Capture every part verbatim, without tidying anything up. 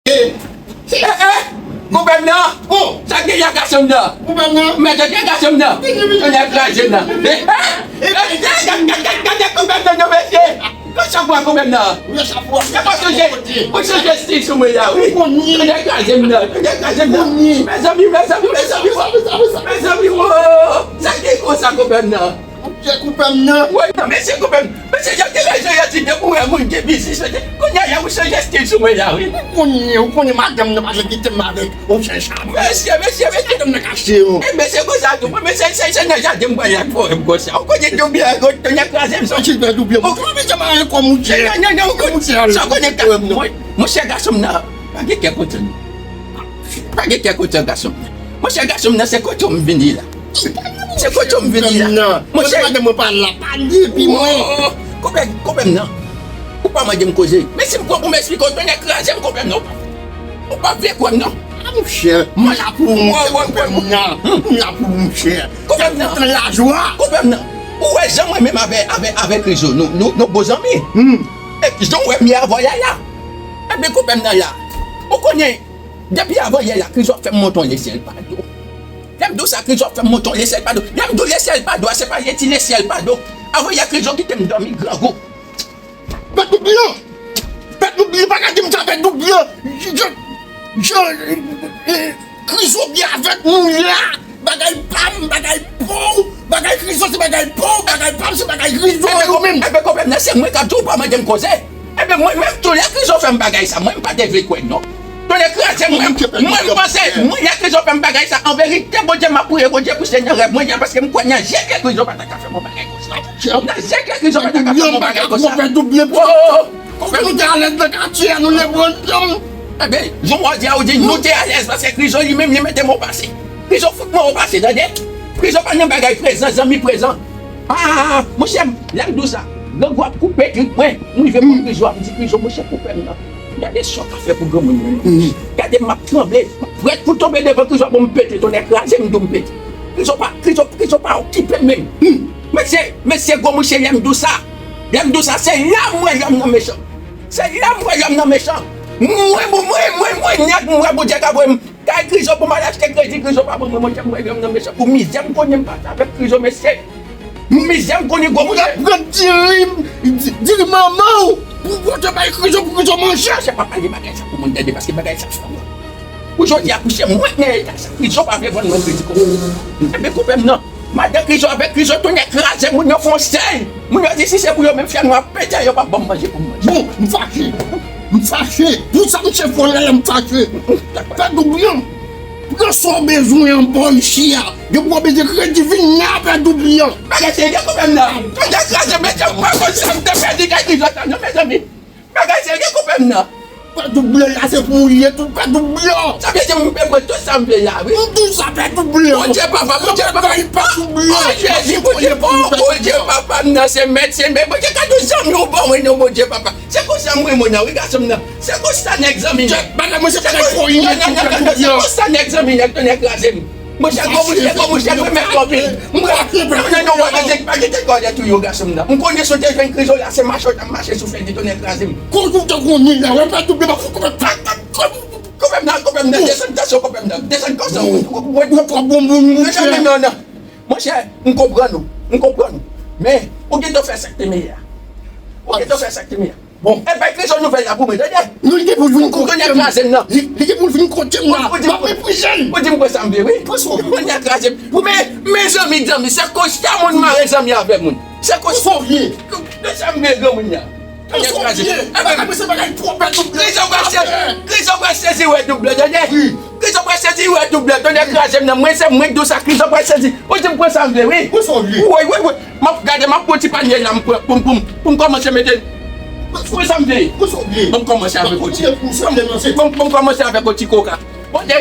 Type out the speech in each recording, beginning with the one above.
Eh, eh, konpè m nan. Sa k gen la gason m nan? Konpè m nan. Mèt gen gason m nan. Tonnè kraze m nan. Eh, eh, eh, gade, gade, gade, gade konpè m nan, non, mesye. Konsa pran konpè m nan. Ou chanje, ou chanje stil sou mwen la, wi. Tonnè kraze m nan, tonnè kraze m nan. Mezanmi, mezanmi, mezanmi, mezanmi, wo. Sa k gen konsa konpè m nan? Ou chanje konpè m nan. Wi, non, mesye konpè m. Mesye, yo te rezon, yo di depi w wè moun gen biznis, mesye. Kounye a, ou chanje stil sou mwen la, wi. Ou konnen, ou konnen madanm nan pa janm kite m avèk yon sèl chabon. Mesye, mesye, mesye. Madanm nan kache yo. E mesye, konsa tou, mesye, se, se nan jaden m pral la k fò m konsa. Ou konnen tou byen, tonnè kraze m sa. Mesye, fè tou byen. Ou konnen jan m ale kòm ou chè. Non, non, non, ou konnen sa, ou konnen kòm mwen. Monchè, gason m nan, pa gen kè kontan. Pa gen kè kontan, gason m nan. Monchè, gason m nan, se kote m vini la. Se kote m vini la. Monchè, madanm mwen pa la, pa li epi mwen. Oh, oh, oh. Konpè, konpè m nan. Ou pa mande m koze. Men si m pran pou m esplike w, tonnè kraze m, konpè m nan. Ou pa vle kwè m non. A, monchè, m la pou ou, monchè, konpè m nan. M la pou ou, monchè. Konpè m nan. Tan lajwa. Konpè m nan. Ou wè jan mwen menm avè, avè, avè Krizo, nou, nou, nou bon zanmi. E jan w wè m ye avè w la. Ebyen, konpè m nan la. Ou konnen, depi avan yè la, Krizo ap fè m monte yon lesyèl pa do. Lè m di w sa, Krizo ap fè m monte yon lesyèl pa do. Lè m di w lesyèl pa do a, se pa yon ti lesyèl pa do. Avan yè, Krizo kite m dòmi grangou. Pè Doublan! Pè Doublan, pa gade m sa, Pè Doublan! Jan, jan, eh, Krizo byen avèk nou la! Bagay pa m, bagay pa w, bagay Krizo se bagay pa w, bagay pa m se bagay Krizo yo menm. Ebyen, konpè m nan, se mwen k ap di w pa mande m koze. Ebyen, mwen menm tou, lè Krizo fè m bagay sa, mwen m pa te vle kwè non. Tonnè kraze m, mwen, mwen m panse, mwen, lè Krizo fè m bagay sa, an verite, Bondye m ap priye, Bondye kouche nan rèv mwen, paske m kwè nan je ke Krizo pa ta ka fè m yon bagay konsa. Nan je ke Krizo pa ta ka fè m yon bagay konsa. Konpè Doublan, oh, oh, oh. Konpè nou te alèz nan katye a, nou leve ansanm. Ebyen, jan w di a, ou di nou te alèz, paske Krizo li menm, li mete m opase. Krizo fout mwen opase, tande. Krizo pa nan bagay prezan, zanmi prezan. Ah, monchè, lè m di w sa, grangou ap koupe trip mwen. M rive pran Krizo a, m di Krizo, monchè, konpè m nan. Gade sa w ka fè pou granmoun mwen. Gade m ap tranble, m ap prèt pou tonbe devan Krizo a, bon, m pete, tonnè kraze m, m di w m pete. Krizo pa, Krizo, Krizo pa okipe m menm. Mesye, mesye, gwo mouche, lè m di w sa, lè m di w sa, se la m wè lòm nan mechan. Se la m wè lòm nan mechan. Mwen, mwen, mwen, mwen, mwen, nèg, m wè Bondye ka voye m kay Krizo pou m al achte kredi, Krizo pa ban mwen, monchè, m wè lòm nan mechan. Pou mizè m konnen m pase avèk Krizo, mesye. Mizè m konnen gwo mouche. Ou t ap pran diri, di, diri manman w, pou pote bay Krizo, pou Krizo manje. Monchè, pa pale bagay sa pou moun tande, paske bagay sa fò. Pou jodi a, kouche mwen nan eta sa, Krizo pa vle vann mwen kredi konsa. Ebyen, konpè m nan. Madan Krizo avèk Krizo, tonnè kraze, moun yo fè yon sèy. Moun yo di si se pou yo menm, fyèl nwa pete, yo p ap ban m manje pou m manje. Bon, m fache. M fache. Pou sa misye fè w la, m fache. Pè Doublan, pran sa w bezwen an bò ichi a. Depi w bezwen kredi, vin la, Pè Doublan. Bagay serye, konpè m nan. Tonnè kraze, mesye, m pa konn sa m te pèdi kay Krizo sa non, mezanmi. Bagay serye, konpè m nan. Pè Doublan la, se pou ou l ye tou, Pè Doublan. Sa vle di m pèdi tout sa m vle la, wi. M di w sa, Pè Doublan. Bondye papa, Bondye papa. Pè Doublan. Oh, Jezi, Bondye, oh, Bondye papa m nan, se mèt, se mèt. Bondye ka di w zanmi w ban mwen non, Bondye papa. Se konsa m renmen w nan, wi, gason m nan. Se konsa nèg zanmi nèg. Bagay mwen se bagay fò inik, Pè Doublan. Se konsa nèg zanmi nèg, tonnè kraze m. Monchè, gwo mouche, gwo mouche, mwen mèt anpil. Mwen, mwen, mwen, non, non, pa kite, pa kite kòlèt ou yo, gason m nan. M konnen si w te jwenn Krizo la, se mache w t ap mache sou fè li, tonnè kraze m. Kote w te konnen la, wè pa double pa fou, konpè, pa, pa, konpè m nan, konpè m nan, desann tansyon, konpè m nan, desann tansyon. Ou, ou, ou, ou, ou, bon, bon, bon, monchè. Non, non, non. Monchè, m konprann ou, m konprann ou. Men, ou gentan fè sa k te meyè a. Ou gentan fè sa k te meyè a. Bon. E bay Krizo nouvèl la pou mwen, tande. Nou li te pou vin kote m. Ou konnen kraze m nan. Li, li te pou vin kote m la. M ap meprize l. Ou di m pran sa m vle, wi. Pran sa w vle. Ou konnen kraze m. Men, men zanmi, zanmi, se konsa moun mare zanmi avè moun. Se konsa. Pran sa w vle. Pran sa m vle, granmoun nan. Pran sa w vle. Bagay mwen se bagay twò pèdi. Krizo pral sezi, Krizo pral sezi wè double, tande. Wi. Krizo pral sezi wè double, tande kraze m nan. Mwen se mwen k di w sa, Krizo pral sezi. Ou di m pran sa m vle, wi. Pran sa w vle. Wi, wi, wi. M ap gade, m ap pran ti panye la, m pran, pou m, pou m, pou m kòmanse mete. Pou sa m vle. Pou sa w vle. Ban m kòmanse avèk ou ti. Ban m, ban m kòmanse avèk ou ti koka. Bon, de,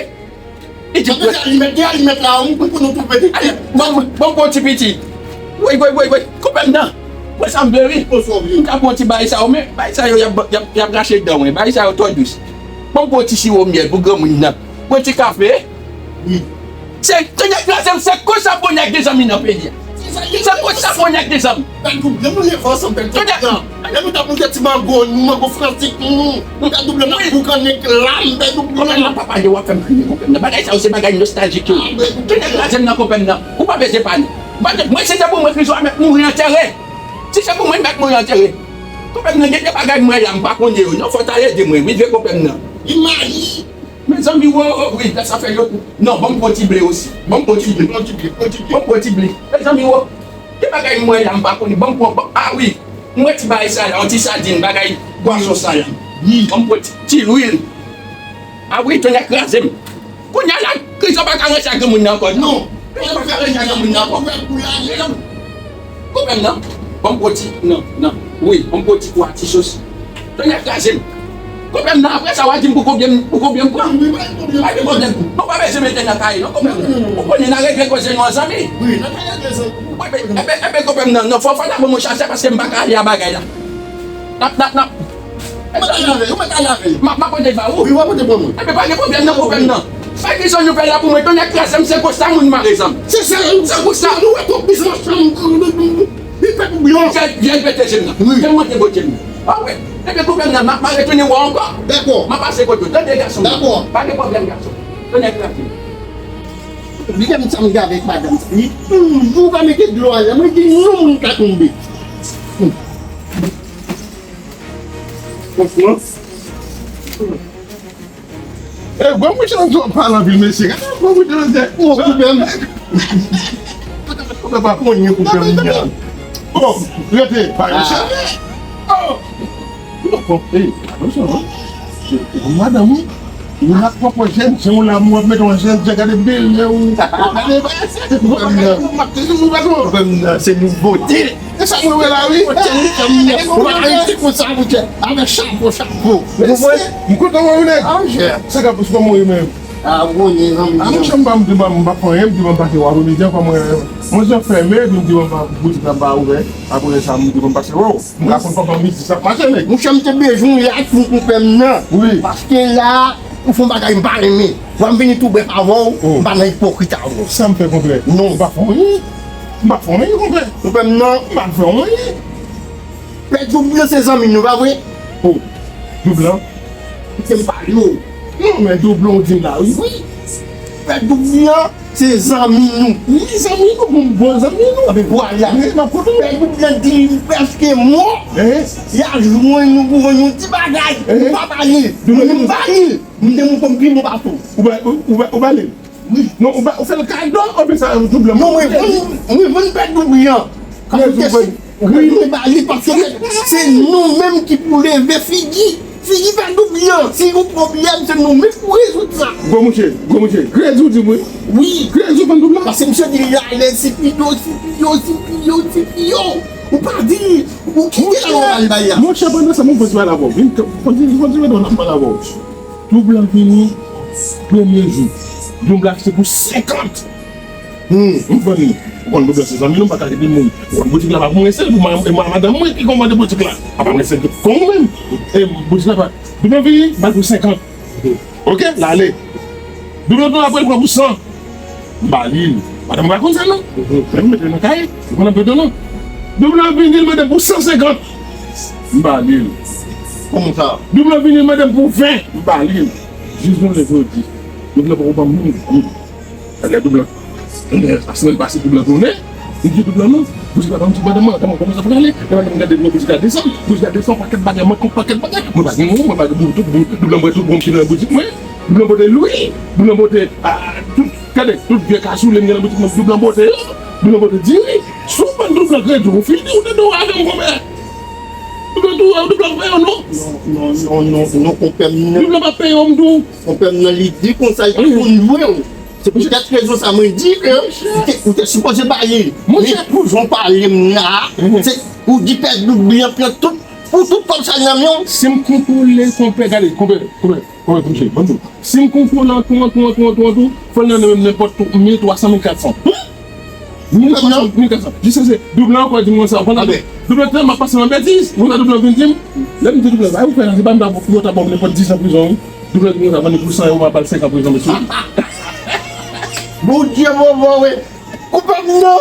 li di, gen alimèt, gen alimèt la, m pou nou tou pete. Ale, ban m, ban m pran ti piti. Woy, woy, woy, woy. Konpè m nan. Pou sa m vle, wi. Pou sa w vle. M ka pran ti bagay sa yo, men bagay sa yo, y ap, y ap, y ap rache dan mwen. Bagay sa yo twò dous. Ban m pran ti siwo myèl pou granmoun nan. Pran ti kafe. Wi. Se, tonnè kraze m, se konsa bon nèg gen zanmi nan peyi a. Se konsa pou nèg desanm. Pè Doub, lè nou leve ansanm, pè Doub, lè nou t ap moute ti mango, nou mango frantik, nou, pè Doub, lè n ap boukannen lam, pè Doub. Kòman nan papa yo w ap fè m kriye, konpè m nan? Bagay sa yo se bagay nostaljik yo. Tout nèg kraze m nan, konpè m nan. Ou pa bezwen pale. Mwen, si se pou mwen, Krizo a mèt mouri antere. Si se pou mwen, li mèt mouri antere. Konpè m nan, gen de bagay mwen la, m pa konnen yo. Non, fò w ta ede mwen, wi, vye konpè m nan. Li mayi. Mezanmi, wo, wo, wi, sa fè yo. Non, ban m pran ti ble osi. Ban m pran ti ble. Pran ti ble, pran ti ble. Ban m pran ti ble. Mezanmi, wo. Ki bagay m wè la, m pa konnen. Ban m pran, ban, ah wi. M wè ti bagay sa la, yon ti sadin, bagay pwason sa la. Wi. Ban m pran ti, ti lwil. Ah wi, tonnè kraze m. Kounye a la, Krizo pa ka ranse ak granmoun nan ankò, non. Krizo pa ka ranse ak granmoun nan ankò. Konpè m nan. Ban m pran ti, non, non. Wi, ban m pran ti kwa, ti sos. Tonnè kraze m. Konpè m nan, apre sa, w a di m pou konbyen, pou konbyen m pran. Pa gen pwoblèm. Nou pa bezwen mete nan kaye, non, konpè m nan. Ou konnen n a regle koze nou an zanmi. Wi, n a regle zanmi. Enben, enben, enben, konpè m nan, non, fò, fò n ap ban mwen chase paske m pa ka ale a bagay la. N ap, n ap, n ap. Ou mèt al lave, ou mèt al lave. M ap, m ap pote ba ou. Wi, w ap pote ba mwen. Enben, pa gen pwoblèm nan, konpè m nan. Sa ki son nouvèl la pou mwen, tonnè kraze m, se konsa moun mare zanmi. Se sa, se konsa. Nou wè twòp biznis ansanm. Li pèt ou blan. Vyèj, vyèj pete je m nan. Wi. Fè m monte bò je m nan. Ah wi. Enben, konpè m nan, m ap, m ap retounen wè w ankò. Dakò. M ap pase kote w. Tande gason m. Dakò. Pa gen pwoblèm, gason. Tonnè kraze m. Li menm sa m gen avèk madanm sa. Li toujou ka mete dlo anlè. Mwen di non, moun ka tonbe. Franchman. E, gwo mouche nan zò pa nan vil, mesye. Gade gwo mouche nan zò. Ou koupè m. Ou pa konyen koupè m. Bon, rete, pa yon chanje. Oh! Bon, e, atansyon, non. Se, se pou madanm ou. Ou la pwòp jèn, se yon la, m wè mete yon jèn, gade bèl, men ou. Gade, m ap toujou, m ap toujou. Se nouvote. E sa mwen wè la, wi. Ou pa Ayiti konsa, monchè. Avèk chapo, chapo. Ou konprann? M kontan wè w, nèg. Ah, monchè. Sa k ap pase, kòman w ye menm? Ah, ou konnen, zanmi. Ah, monchè, m pa, m di, m pa fè anyen, m di, m pa te wè midi an, kòman, mwen, zòn fèmen, epi m di, m pa, boutik la pa ouvè. Apre sa, m di, m pase wè w. M ka konn kòman biznis ap mache, nèg. Monchè, m te bezwen w la tou, konpè m nan. Wi. Paske la, ou fè yon bagay m pa renmen. Wè m vini tou brèf avè w, m pa nan ipokrit avè w. Sa m fè, konpè? Non. M pa fè anyen. M pa fè anyen, konpè. Konpè m nan. M pa fè anyen. Pè Doub lan se zanmi nou, pa vre? Oh, Doub lan? Kite m pale w. Non, men Doub lan w di m la, wi. Wi. Pè Doub lan se zanmi nou. Wi, zanmi nou, bon, bon zanmi nou. Anben, vwala. Wi, m ap koute w. Pè Doub lan di li prèske mò. Li al jwenn nou pou jwenn yon ti bagay. Nou pa ba li. Nou pa ba li. Nou te moun kòm pi bon bato. Ou ba, ou, ou ba, ou ba li. Wi. Non, ou ba, ou fè l kado, ou fè sa, Doub lan. Non, mwen vann, mwen vann Pè Doub lan. Wi, mwen ba li paske se nou menm ki pou leve figi. Figi Pè Doub lan. Si yon pwoblèm, se nou menm pou rezoud sa. Gwo mouche, gwo mouche. Kredi w di m wi. Wi. Kredi w vann Doub lan. Paske misye di li alèz, si piyo, si piyo, si piyo, si piyo. Ou pa di, ou kite la, ou al bay la. Monchè, pandan sa, mwen kontinye avè w. Vin, kontinye, kontinye, mwen ap pale avè w. Doub lan vini, premye jou. Doub lan achte pou senkant. Hmm. M vann li. Ou konn Doub lan se zanmi nou, m pa ka kite l mouri. Ou konn boutik la pa pou mwen sèl, pou ma-, e ma-, madanm mwen ki kòmande boutik la. A pa mwen sèl ki konn menm. E boutik la pa. Doub lan vini, m ba l pou senkant. Ok, l ale. Doub lan tounen apre l pran pou san. M ba li l. Madanm mwen pa konn sa non. Mwen mete l nan kaye. Ou konn anpil de non. Doub lan vin di l mande m pou san senkant. M ba li l. Kòman sa? Doub lan vin di l mande m pou ven. M ba li l. Jis jounen jodi. Doub lan poko ban m youn. Lè Doub lan, lè, semèn pase Doub lan tounen, m di Doub lan non. Boutik la ban m ti madanm mwen, madanm mwen kòmanse ap rale. Lè madanm mwen gade mwen boutik la desann, boutik la desann, pakèt bagay, mwen kont pakèt bagay. Mwen pa gen yon, mwen pa gen tout, Doub lan bwè tout bon ki nan boutik mwen. Doub lan pote lwil, Doub lan pote, ah, tout, gade, tout vye kasoule m gen nan boutik mwen, Doub lan pote yo, Doub lan pote diri. Si w vann Doub lan kredi, ou fini, ou te dwe avè m konpè. Doub lan tou, Doub lan peye w non. Non, non, non, non, non, konpè m non. Doub lan pa peye w m tou. Konpè m nan li di konsa, li pa konn jwe w. Se poutèt rezon sa mwen di ke ou te, ou te sipoze ba li. Men pou jan w pale m la, se ou di Pè Doub lan pran tout, pou tout kòb sa nan men w. Si m kontwole konpè, gade, konpè, konpè, konpè, konpè, konpè, si m kontwole an tou, an tou, an tou, an tou, fò l nan men m nenpòt mil twa san, mil kat san. Mil twa san, mil kat san. Jiskaske Doub lan ankò di m konsa, ou konn sa. Doub lan tèlman ap pase nan betiz, konsa Doub lan vin di m, lè m di Doub lan, bay ou fè la, se pa m ta, yo ta ban m nenpòt diz an prizon wi. Doub lan di m konsa, vann li pou san ewo, m ap ba l senk an prizon, mesye. Bondye bon bon wi. Koupe m non.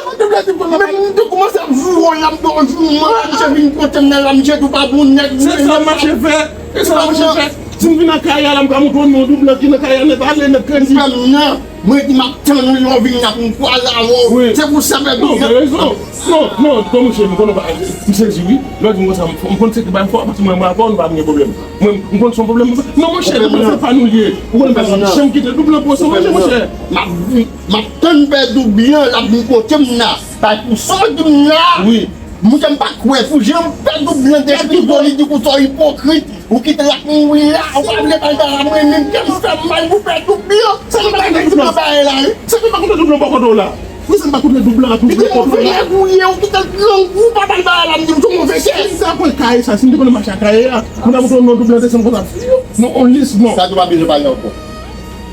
Men m te kòmanse ap joure w la, m te joure m, misye vin kote m nan la, misye tou pa bon nèg. Se sa m mache fè. Se sa m mache fè. Si m vin nan kay la, m ka montre w non, doub lan ki nan kay la nèt, ale nèt, kredi. Koupe m non. Mwen di m ap tann ou lè w vin la pou m kwaze avè w. Se pou sa m fè. Non, gen rezon. Non, non, non, monchè, m konnen w pa, m sezi wi. Lè w di m konsa, m konn se ki bay m fò, paske mwen, mwen avè w, nou pa gen pwoblèm. Mwen, m konn se yon pwoblèm. Non, monchè, doub lan se pa nou l ye. Ou konnen m pa janm kite doub lan pou se monchè, monchè. M ap, m ap tann pè doub lan, l ap vin kote m la. Bay pou sa w di m la. Wi. Monchè, m pa kwè pou jan pè doub lan depi vo li di kou sa w ipokrit. Ou kite l ap mouri la, ou pa vle bay bagay la, mwen menm kè m fè m mal pou pè doub lan. Sa nou pa konn doub lan bagay la, wi. Sa nou pa konn doub lan bò kote w la. Wi, sa nou pa konn doub lan ap mouri bò kote w la. Ou kite l grangou, pa bay bagay la, m di m tou move kè. Si m ta pran kaye sa, si m te konn mache ak kaye a, m ta montre w non doub lan desann konsa. Non, on lis non. Sa tou pa bezwen pale ankò.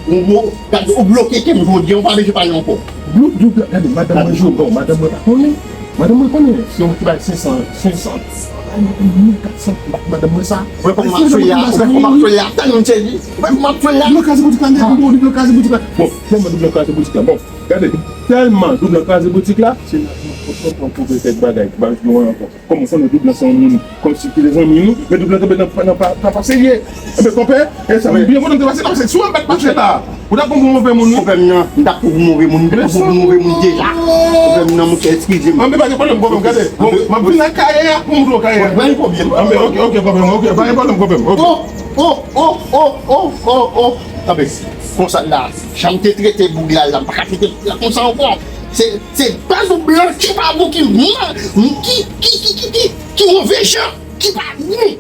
Ou mo, gade, ou bloke kè m jodi a, ou pa bezwen pale ankò. Blo-, doub lan, gade, madanm mwen jwe, bon, madanm mwen pa konnen. Madanm mwen konnen, se yon ti bay senk san, senk san, bay mwen mil kat san, madanm mwen sa. Ou wè kòman m ap fè la, ou wè kòman m ap fè la, tann yon sezi. Ou wè kòman m ap fè la. Doub lan kraze boutik la, nèg, doub lan kraze boutik la. Bon, tèlman doub lan kraze boutik la, bon, gade, tèlman doub lan kraze boutik la, se la pou pran pou fè kèk bagay, ki pa jwenn ankò. Kòm ou konnen doub lan se yon moun, kòmsi ki te zanmi nou, men doub lan tonbe nan, nan pa, nan pa serye. Enben, konpè, e sa, men byen kontan te pase, non, se sou anbèt mache la. Ou t ap pran pou move moun, wi. Konpè m nan, m t ap pran pou move moun, m te pran pou move moun deja. Konpè m nan, monchè, eskize m. Anben, pa gen pwoblèm, konpè m, gade. Bon, m ap vin nan kaye a, pou m montre w kaye a. Pa gen pwoblèm. Anben, ok, ok, konpè m, ok, pa gen pwoblèm, konpè m, ok. Oh, oh, oh, oh, oh, oh, oh. Anben, konsa la, jan m te trete boug la, la, m pa ka trete boug la konsa ankò. Se, se pa doub lan ki pa bon ki, ki, ki, ki, ki, ki, ki move jan, ki pa bon.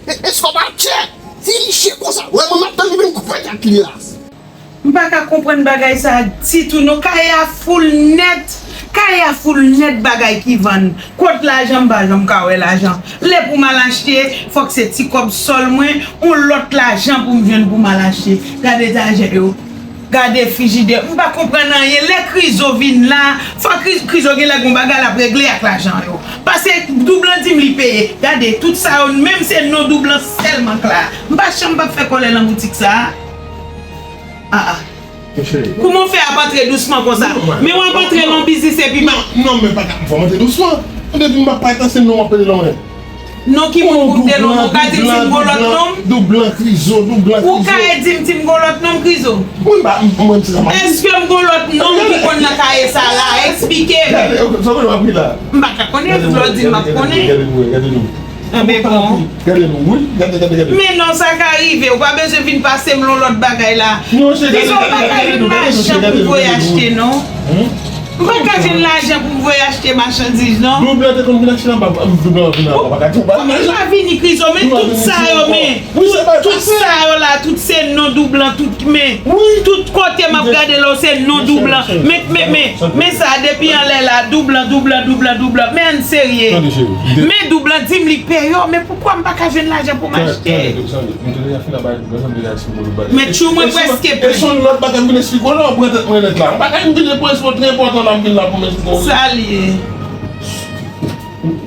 E, e, eskobatè, ti liche konsa. Wè, mwen, m ap tann li vin koupe tèt li la. M pa ka konprann bagay sa a ditou non. Kaye a full nèt. Kaye a full nèt bagay ki vann. Kot lajan, m pa janm ka wè lajan. Lè pou m al achte, fòk se ti kòb sòl mwen, yon lòt lajan pou m jwenn pou m al achte. Gade etazè yo. Gade frijidè. M pa konprann anyen. Lè Krizo vin la, fò Kri-, Krizo gen lè gon bagay l ap regle ak lajan yo. Paske doub lan di m li peye. Gade, tout sa yo, menm se non doub lan sèlman k la. M pa janm p ap fè kòlè nan boutik sa a. Ah, ah. Kòman w fè ap antre dousman konsa? Men w ap antre nan biznis epi m ap. Non, non, men pa ka, fò m antre dousman. Depi m ap pale, se non w ap pale la, mwen. Non ki moun pou m te non, ou ka di m si m gon lòt non? Doub lan, Krizo, doub lan, Krizo. Ou ka di m si m gon lòt non, Krizo? Mwen pa, mwen, mwen, se sa m ap di. Èske m gon lòt non ki konn nan kaye sa la? Eksplike m. Gade, ok, sa w konnen m ap ri la. M pa ka konnen, lè w di m ap konnen. Gade, gade, gade, gade, gade, gade, gade. Anben bon. Gade nou, wi. Gade, gade, gade. Men non, sa ka rive. Ou pa bezwen vin pase m lon lòt bagay la. Non, se gade, gade, gade, gade, gade, gade, gade, gade. Dizon m pa ka jwenn lajan pou m voye achte, non. M pa ka jwenn lajan pou m voye achte machandiz, non. Doub lan te konn vin achte nan ba, doub lan vin nan ba, pa ka di w ba. Kòman l pa vini, Krizo? Men tout sa yo, men. Tout, tout sa yo la, tout se non doub lan, tout, men. Tout kote m ap gade la, se non doub lan. Men, men, men, men sa, depi anlè la, doub lan, doub lan, doub lan, doub lan. Men ann serye. Men doub lan di m li peye w, men poukwa m pa ka jwenn lajan pou m achte? Men tchou mwen prèske plen. E se yon lòt bagay m vin eksplike w la, w pran tèt mwen nèt la. M pa ka vin vin pou eksplike trè enpòtan la, m vin la pou m eksplike w. Sa l ye?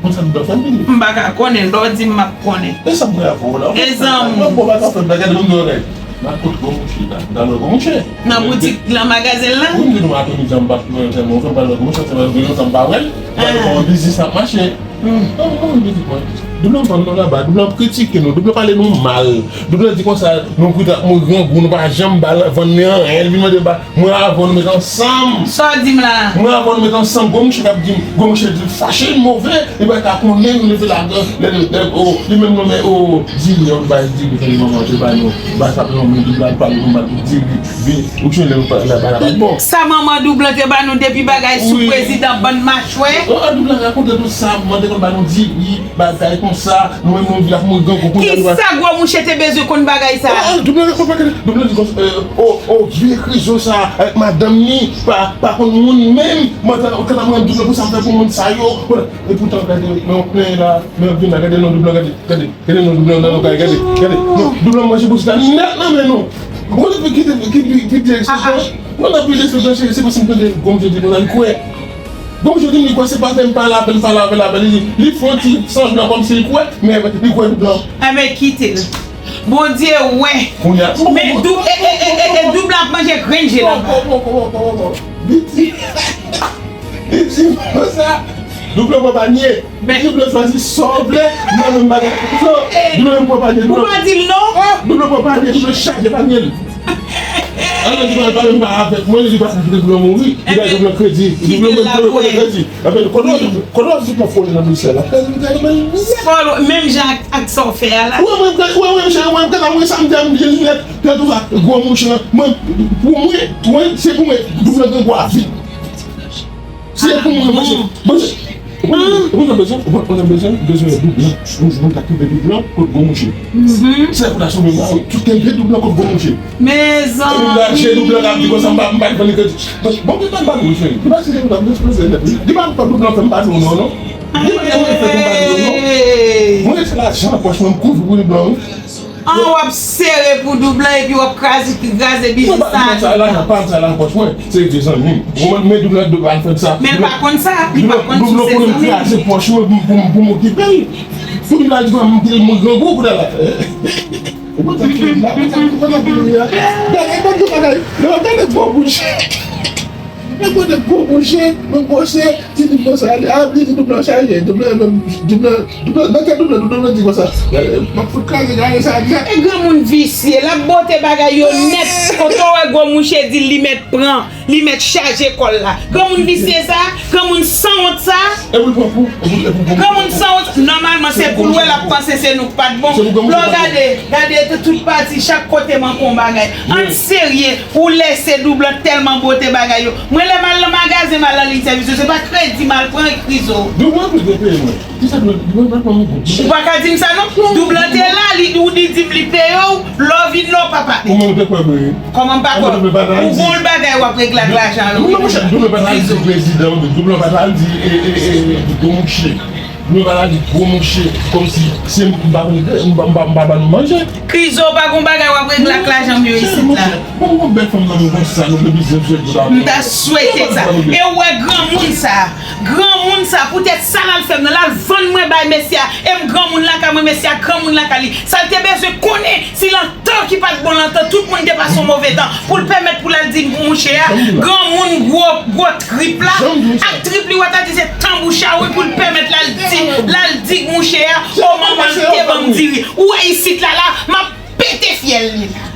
Konsa m dwe fè m vini. M pa ka konnen, lè w di m, m ap konnen. E sa m gen avè w la? E zanmi. Mwen bon, pa ka fè m bagay, m dwe règ. Nan kot gwo mouche la? Nan lòt gwo mouche. Nan boutik, nan magazen lan? Wi, m di nou, apre midi a, m pa fè mwen fè mwen fè m pa lòt mouche, se mwen gen lontan m pa wè l. M pa wè kòman biznis ap mache. Nan mwen, m di mwen. Doub lan vann nou laba, doub lan kritike nou, doub lan pale nou mal. Doub lan di konsa, nou kwit ak mwen grangou, nou pa janm ba l vann ni anyen, l vin mande ba. Mwen avè w nou met ansanm. Sa w di m la? Mwen avè w nou met ansanm. Gwo mouche k ap di m, gwo mouche di l fache, l move, li pa ka konnen, nou leve ladan, lè, lè, lè, o, li menm nonmen, o, diri, yon bay diri, fè li manman, te bay nou, bay sa, non, men doub lan, li pale nou mal pou diri, vin, ou chonje lè nou pa, la, ba la, pa bon. Sa manman doub lan te ba nou depi bagay sou prezidan, bann machwè? O, doub lan rakonte tout sa, mwen te konn ba nou diri, bagay konsa, nou menm nou vin ak mwen grangou kounye a nou pa. Kisa gwo mouche te bezwen konn bagay sa? O, o, doub lan konn pa gade, doub lan di konsa, o, o, vye Krizo sa, avèk madanm ni, pa, pa konn moun menm, mwen ta, kanta mwen doub lan pou sa m fè pou moun sa yo, e poutan gade, men yon plen la, men vin la, gade non doub lan, gade, gade, gade non doub lan nan nou kay, gade, gade, non, doub lan manje bouch la nèt nan men nou, mwen depi ki, ki, ki, ki, ki, non, nan pi de sou cheri, se paske m tande gwo mouche di konsa, li kwè. Bon, jodi m li kwè se pa fè m pale avè l, pale avè l, avè l, li, li fè yon ti sanblan kòmsi li kwè, men li kwè doub lan. Enben, kite l. Bondye wè. Kounye a, men doub, e, e, e, e, e, doub lan ap manje grenn je l anba. Bon, bon, bon, bon, bon, bon. Biti. Li di konsa, Doub Lan pran panye. Doub Lan chwazi sa w vle. Mwen menm bagay. Doub Lan pran panye. Ou pa di l non? Doub Lan pran panye, Doub Lan chaje panye l. Alò, Doub Lan pa menm pa avèk mwen, li pa ka kite Doub Lan mouri. Li bay Doub Lan kredi. Doub Lan menm pa konnen kredi. Apre, kote w, kote w di pa fòlè nan Brisèl? Apre, li di, men, mizè. Fòlè, menm jan ak, ak sa w fè a la. Wè, mwen, wè, wè, cheri, mwen, mwen, mwen, sa m di a, m di, Linèt, tèt ou sa, gwo mouche, mwen, pou mwen, mwen, se pou mwen, Doub Lan gen gwa vi. Se pou mwen, mwen, mwen, mwen, mwen, mwen bezwen, mwen, mwen bezwen, bezwen Doub Lan. Yon moun ka kenbe Doub Lan kot gwo mouche. Se pou ta sove mwen, tout kenbe Doub Lan kot gwo mouche. Mezanmi. Doub Lan, cheri, Doub Lan ka di konsa, m pa, m pa vin li kredi. Bon, bon, ki pa ba nou, cheri. Ki pa si Doub Lan, m depoze nèt, wi. Ki pa, pa Doub Lan fè m pa nou, non, non. Ki pa, ki pa fè m pa nou, non. Mwen rete lajan nan pòch mwen, m kouvri pou Doub Lan, wi. An, w ap sere pou Doub Lan epi w ap kraze, kraze biznis sa a. Mwen pa sa la, pa sa la pòch mwen. Se de zanmi m. Mwen, men Doub Lan, Doub Lan fè sa. Men l pa konn sa, li pa konn si se zanmi m. Doub Lan konnen m kraze pòch mwen pou, pou, pou m okipe l. Pou Doub Lan di mwen, m te mwen grangou pou la. Ou konn sa ki la, ou konn sa ki la. Gade, gade bagay. Lè w ap gade gwo bouch. Mwen konnen gwo mouche, mwen bwose, ti Doub Lan sa, a, li di Doub Lan chaje, Doub Lan menm, Doub Lan, Doub Lan, nan tèt Doub Lan, Doub Lan di konsa, m ap fout kraze gade sa nèt. E granmoun visye, l ap bote bagay yo nèt, kote w wè gwo mouche di li mèt pran, li mèt chaje kò l la. Granmoun visye sa, granmoun sanwont sa. Epi l pran kou, epi l, epi l pran kou. Granmoun sanwont, nòmalman se pou l wè l ap panse se nou k pa t bon. Lè w gade, gade tout pati, chak kote manke yon bagay. Ann serye, ou lèse Doub Lan tèlman bote bagay yo. Mwen lè m al nan magazen, m al nan liy sèvis yo, se pa kredi m al pran Krizo. Doub Lan plis de peye mwen. Kisa Doub Lan, Doub Lan pa pran mwen bon. Ou pa ka di m sa non. Doub Lan te la, li, ou li di m li peye w, lè w vin la w pa pale. Ou menm ou te kwè mwen. Kòman m pa kwè? Ou gon bagay w ap regle ak lajan w. Non, monchè, Doub Lan pa t al di prezidan, Doub Lan pa t al di, e, e, e, gwo mouche. Doub Lan pa t al di gwo mouche, kòmsi se m pa, m pa, m pa, m pa ban nou manje. Krizo, pa gon bagay w ap regle ak lajan m yo isit la. Bon, bon, bèl fanm nan, nou konsa, nou gen biznis, nou fè. M ta swete sa. E w wè granmoun sa, granmoun sa, poutèt sa l al fè m nan, l al vann mwen bay mesye a, e m granmoun lakay mwen, mesye a granmoun lakay li. Sa l te bezwen konnen, si l an tan ki pa t bon nan tan, tout moun te pase yon move tan pou l pèmèt pou l al di mouche a, granmoun gwo, gwo trip la, ak trip li w ap ta di se tanbou chawi pou l pèmèt l al di, l al di mouche a, o manman l te ban m diri. Ou wè isit la, la, m ap pete fyèl li la.